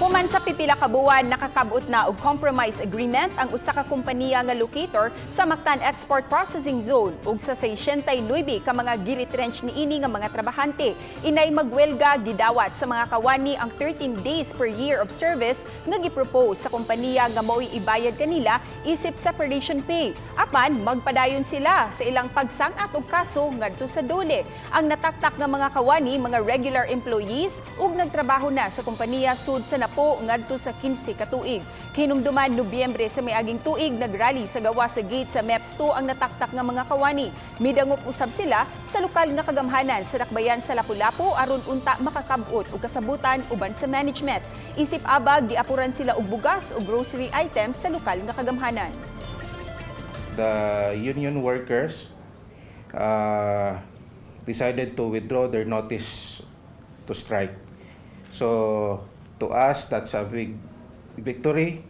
Human sa pipila ka buwan, nakakabot na og compromise agreement ang usa ka kompanya nga locator sa Mactan Export Processing Zone ug sa 69 ka mga giretrench niini nga mga trabahante. Inay magwelga, gidawat sa mga kawani ang 13 days per year of service nga gipropose sa kompanya nga mao'y ibayad kanila isip separation pay. Apan magpadayon sila sa ilang pagsang-at og kaso ngadto sa DOLE. Ang nataktak nga mga kawani, mga regular employees ug nagtrabaho na sa kompanya sud sa napo ngadto sa 15 ka tuig. Hinumduman, Nobyembre sa miaging tuig, nagrally sa gawas sa gate sa MEPZ 2 ang nataktak nga mga kawani. Midangop usab sila sa lokal nga kagamhanan sa dakbayan sa Lapu-Lapu aron unta makakabot og kasabutan uban sa management. Isip abag, giapuran sila og bugas ug grocery items sa lokal nga kagamhanan. The union workers decided to withdraw their notice to strike. So to us, that's a big victory.